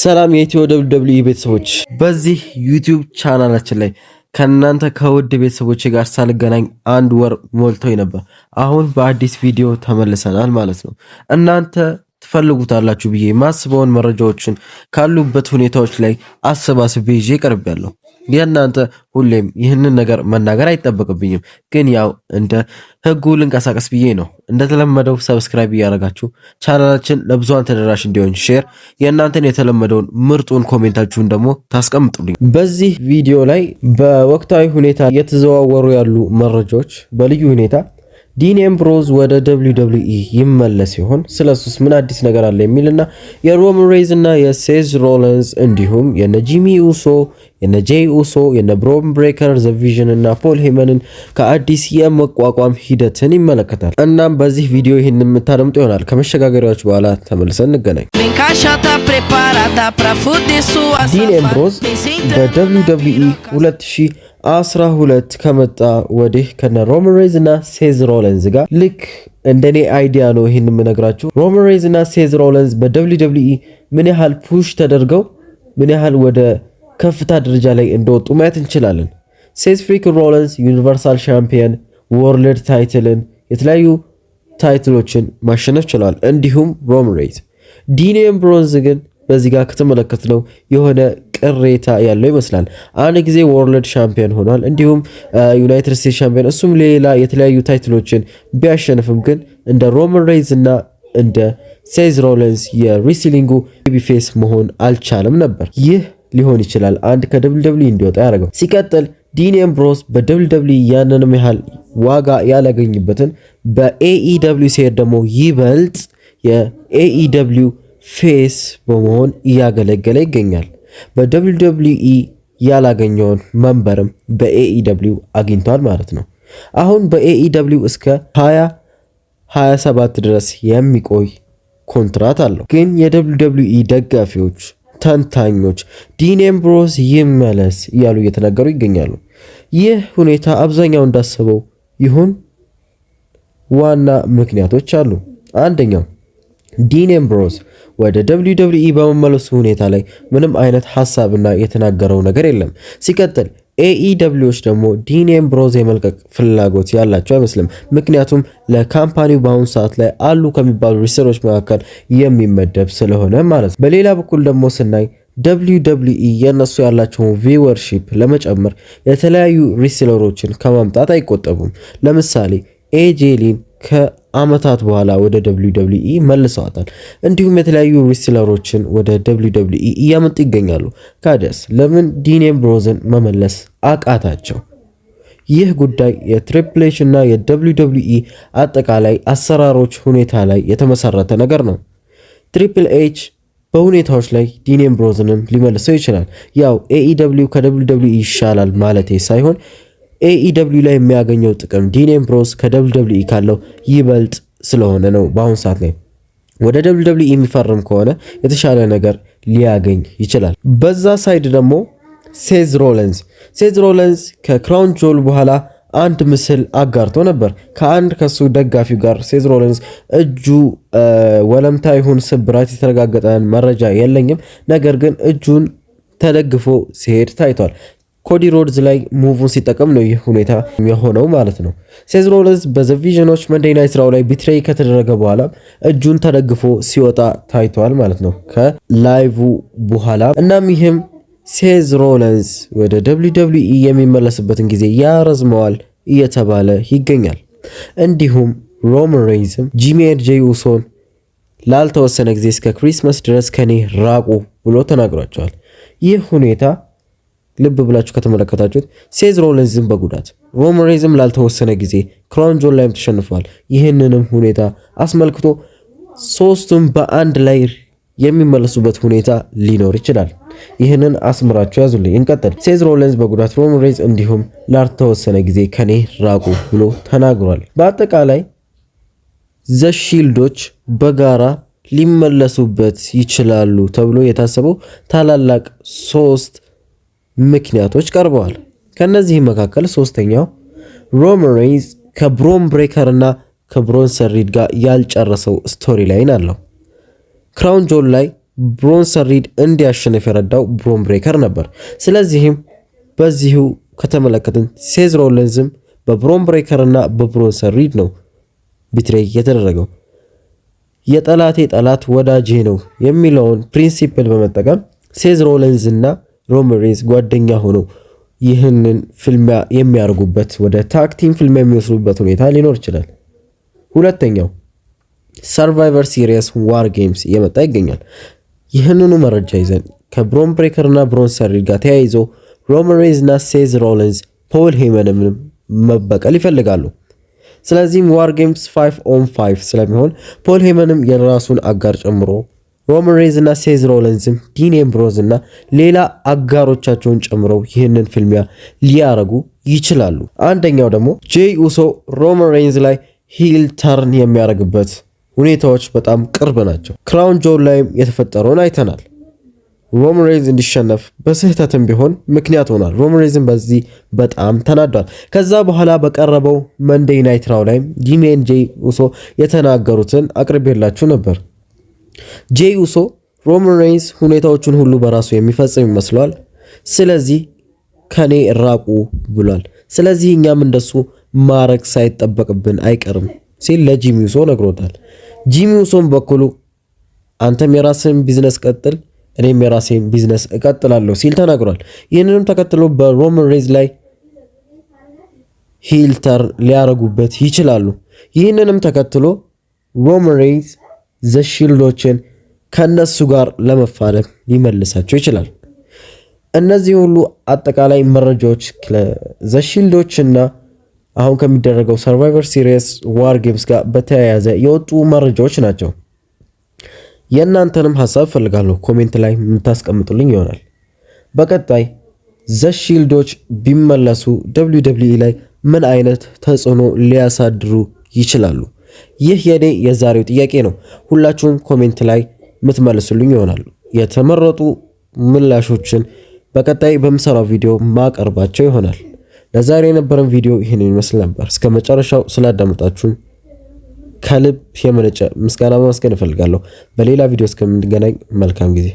ሰላም የኢትዮ WWE ቤተሰቦች፣ በዚህ YouTube ቻናላችን ላይ ከእናንተ ከውድ ቤተሰቦች ጋር ሳልገናኝ አንድ ወር ሞልቶኝ ነበር። አሁን በአዲስ ቪዲዮ ተመልሰናል ማለት ነው። እናንተ ትፈልጉታላችሁ ብዬ ማስበውን መረጃዎችን ካሉበት ሁኔታዎች ላይ አሰባስቤ ይዤ ቀርቤያለሁ። የእናንተ ሁሌም ይህንን ነገር መናገር አይጠበቅብኝም፣ ግን ያው እንደ ህጉ ልንቀሳቀስ ብዬ ነው። እንደተለመደው subscribe እያደረጋችሁ ቻናላችን ለብዙሃን ተደራሽ እንዲሆን share፣ የእናንተን የተለመደውን ምርጡን comment ኣችሁን ደግሞ ታስቀምጡልኝ። በዚህ ቪዲዮ ላይ በወቅታዊ ሁኔታ እየተዘዋወሩ ያሉ መረጃዎች በልዩ ሁኔታ ዲን ኤምብሮዝ ወደ WWE ይመለስ ሲሆን ስለሱስ ምን አዲስ ነገር አለ የሚልና የሮማን ሬይንስ እና የሴዝ ሮሊንስ እንዲሁም የነ ጂሚ ኡሶ፣ የነ ጄይ ኡሶ፣ የነ ብሮን ብሬከር፣ ዘ ቪዥን እና ፖል ሄመንን ከአዲስ የመቋቋም ሂደትን ይመለከታል። እናም በዚህ ቪዲዮ ይህን የምታደምጡ ይሆናል። ከመሸጋገሪያዎች በኋላ ተመልሰን እንገናኝ። ዲን ኤምብሮዝ በ WWE 2012 ከመጣ ወዲህ ከነ ሮማን ሬይንስ እና ሴዝ ሮሊንስ ጋር፣ ልክ እንደኔ idea ነው ይህን የምነግራችሁ። ሮማን ሬይንስ እና ሴዝ ሮሊንስ በ WWE ምን ያህል push ተደርገው ምን ያህል ወደ ከፍታ ደረጃ ላይ እንደወጡ ማየት እንችላለን። ሴዝ freaking ሮሊንስ universal champion፣ world title ን፣ የተለያዩ title ኦችን ማሸነፍ ችለዋል። እንዲሁም ሮማን ሬይንስ። ዲን ኤምብሮዝ ግን በዚህ ጋር ከተመለከትነው የሆነ ቅሬታ ያለው ይመስላል። አንድ ጊዜ world champion ሆኗል፣ እንዲሁም United States champion፣ እሱም ሌላ የተለያዩ title ኦችን ቢያሸንፍም ግን እንደ ሮማን ሬይንስ እና እንደ ሴዝ ሮሊንስ የ wrestling ኡ babyface መሆን አልቻለም ነበር። ይህ ሊሆን ይችላል አንድ ከ WWE እንዲወጣ ያደረገው። ሲቀጥል ዲን ኤምብሮስ በ WWE ያንንም ያህል ዋጋ ያላገኝበትን በ AEW ሲሄድ ደግሞ ይበልጥ የ AEW face በመሆን እያገለገለ ይገኛል። በ WWE ያላገኘውን መንበርም በ AEW አግኝቷል ማለት ነው። አሁን በ AEW እስከ 2027 ድረስ የሚቆይ ኮንትራት አለው። ግን የ WWE ደጋፊዎች፣ ተንታኞች ዲን ኤምብሮስ ይመለስ እያሉ እየተናገሩ ይገኛሉ። ይህ ሁኔታ አብዛኛው እንዳሰበው ይሁን ዋና ምክንያቶች አሉ። አንደኛው ዲን ኤምብሮስ ወደ WWE በመመለሱ ሁኔታ ላይ ምንም አይነት ሀሳብና የተናገረው ነገር የለም። ሲቀጥል AEW ዎች ደግሞ ዲን ኤምብሮዝ የመልቀቅ ፍላጎት ያላቸው አይመስልም። ምክንያቱም ለ company ው በአሁኑ ሰዓት ላይ አሉ ከሚባሉ wrestler ኦች መካከል የሚመደብ ስለሆነ ማለት ነው። በሌላ በኩል ደግሞ ስናይ WWE የእነሱ ያላቸውን viewership ለመጨመር የተለያዩ wrestler ኦችን ከማምጣት አይቆጠቡም። ለምሳሌ ኤጄ ሊን ከአመታት በኋላ ወደ WWE መልሰዋታል። እንዲሁም የተለያዩ wrestler ኦችን ወደ WWE እያመጡ ይገኛሉ። ካደስ ለምን ዲን ኤምብሮዝን መመለስ አቃታቸው? ይህ ጉዳይ የ Triple H እና የ WWE አጠቃላይ አሰራሮች ሁኔታ ላይ የተመሰረተ ነገር ነው። Triple H በሁኔታዎች ላይ ዲን ኤምብሮዝንም ሊመልሰው ይችላል። ያው AEW ከ WWE ይሻላል ማለቴ ሳይሆን AEW ላይ የሚያገኘው ጥቅም ዲን ኤምብሮስ ከ WWE ካለው ይበልጥ ስለሆነ ነው። በአሁን ሰዓት ላይ ወደ WWE የሚፈርም ከሆነ የተሻለ ነገር ሊያገኝ ይችላል። በዛ side ደግሞ ሴዝ ሮሊንስ ከ Crown Jewel በኋላ አንድ ምስል አጋርቶ ነበር። ከአንድ ከሱ ደጋፊው ጋር ሴዝ ሮሊንስ እጁ ወለምታ ይሁን ስብራት የተረጋገጠ መረጃ የለኝም፣ ነገር ግን እጁን ተደግፎ ሲሄድ ታይቷል። ኮዲ ሮድዝ ላይ move ን ሲጠቀም ነው ይህ ሁኔታ የሆነው ማለት ነው። ሴዝ ሮሊንስ በዘ ቪዥኖች Monday Night Raw ላይ betray ከተደረገ በኋላ እጁን ተደግፎ ሲወጣ ታይቷል ማለት ነው ከ live በኋላ። እናም ይህም ሴዝ ሮሊንስ ወደ WWE የሚመለስበትን ጊዜ ያረዝመዋል እየተባለ ይገኛል። እንዲሁም ሮማን ሬይንስም ጂሚ and ጄይ ኡሶን ላልተወሰነ ጊዜ እስከ Christmas ድረስ ከኔ ራቁ ብሎ ተናግሯቸዋል። ይህ ሁኔታ ልብ ብላችሁ ከተመለከታችሁት ሴዝ ሮሊንስም በጉዳት፣ ሮማን ሬይንስም ላልተወሰነ ጊዜ፣ Crown Jewel ላይም ተሸንፏል። ይህንንም ሁኔታ አስመልክቶ ሶስቱም በአንድ ላይ የሚመለሱበት ሁኔታ ሊኖር ይችላል። ይህንን አስምራችሁ ያዙልኝ። እንቀጥል። ሴዝ ሮሊንስ በጉዳት፣ ሮማን ሬይንስ እንዲሁም ላልተወሰነ ጊዜ ከኔ ራቁ ብሎ ተናግሯል። በአጠቃላይ The Shield ኦች በጋራ ሊመለሱበት ይችላሉ ተብሎ የታሰበው ታላላቅ ሶስት ምክንያቶች ቀርበዋል። ከነዚህም መካከል ሶስተኛው ሮማን ሬይንስ ከብሮን ብሬከር እና ከብሮንሰን ሪድ ጋር ያልጨረሰው storyline አለው። Crown Jewel ላይ ብሮንሰን ሪድ እንዲያሸንፍ የረዳው ብሮን ብሬከር ነበር። ስለዚህም በዚሁ ከተመለከትን ሴዝ ሮሊንዝም በብሮን ብሬከር እና በብሮንሰን ሪድ ነው betray የተደረገው። የጠላቴ ጠላት ወዳጄ ነው የሚለውን principle በመጠቀም ሴዝ ሮሊንዝ እና ሮማን ሬንስ ጓደኛ ሆነው ይህንን ፍልሚያ የሚያደርጉበት፣ ወደ tag team ፍልሚያ የሚወስዱበት ሁኔታ ሊኖር ይችላል። ሁለተኛው Survivor Series War Games እየመጣ ይገኛል። ይህንኑ መረጃ ይዘን ከብሮን ብሬከር እና ብሮንሰን ሪድ ጋር ተያይዞ ሮማን ሬንስ እና ሴዝ ሮሊንዝ ፖል ሄመንም መበቀል ይፈልጋሉ። ስለዚህም War Games 5 on 5 ስለሚሆን ፖል ሄመንም የራሱን አጋር ጨምሮ፣ ሮማን ሬንስ እና ሴዝ ሮሊንዝም ዲን ኤምብሮዝ እና ሌላ አጋሮቻቸውን ጨምረው ይህንን ፍልሚያ ሊያረጉ ይችላሉ። አንደኛው ደግሞ ጄይ ኡሶ ሮማን ሬንዝ ላይ heel turn የሚያደርግበት ሁኔታዎች በጣም ቅርብ ናቸው። Crown Jewel ላይም የተፈጠረውን አይተናል። ሮማን ሬንዝ እንዲሸነፍ በስህተትም ቢሆን ምክንያት ሆኗል። ሮማን ሬንዝም በዚህ በጣም ተናዷል። ከዛ በኋላ በቀረበው Monday Night Raw ላይም ጂሚ and ጄይ ኡሶ የተናገሩትን አቅርቤላችሁ ነበር። ጄይ ኡሶ ሮማን ሬንዝ ሁኔታዎቹን ሁሉ በራሱ የሚፈጽም ይመስለዋል። ስለዚህ ከኔ ራቁ ብሏል። ስለዚህ እኛም እንደሱ ማረግ ሳይጠበቅብን አይቀርም ሲል ለጂሚ ኡሶ ነግሮታል። ጂሚ ኡሶም በበኩሉ አንተም የራስህን ቢዝነስ ቀጥል፣ እኔም የራሴን ቢዝነስ እቀጥላለሁ ሲል ተናግሯል። ይህንንም ተከትሎ በሮማን ሬንዝ ላይ heel turn ሊያረጉበት ይችላሉ። ይህንንም ተከትሎ ሮማን ሬንዝ The Shield ኦችን ከነሱ ጋር ለመፋለም ሊመልሳቸው ይችላል። እነዚህ ሁሉ አጠቃላይ መረጃዎች The Shield ኦች እና አሁን ከሚደረገው Survivor Series War Games ጋር በተያያዘ የወጡ መረጃዎች ናቸው። የእናንተንም ሀሳብ እፈልጋለሁ፣ comment ላይ የምታስቀምጡልኝ ይሆናል። በቀጣይ The Shield ኦች ቢመለሱ WWE ላይ ምን አይነት ተጽዕኖ ሊያሳድሩ ይችላሉ? ይህ የኔ የዛሬው ጥያቄ ነው። ሁላችሁም comment ላይ የምትመልሱልኝ ይሆናሉ። የተመረጡ ምላሾችን በቀጣይ በምሰራው ቪዲዮ ማቀርባቸው ይሆናል። ለዛሬ የነበረን ቪዲዮ ይህንን ይመስል ነበር። እስከ መጨረሻው ስላዳመጣችሁን ከልብ የመነጨ ምስጋና ማመስገን እፈልጋለሁ። በሌላ ቪዲዮ እስከምንገናኝ መልካም ጊዜ።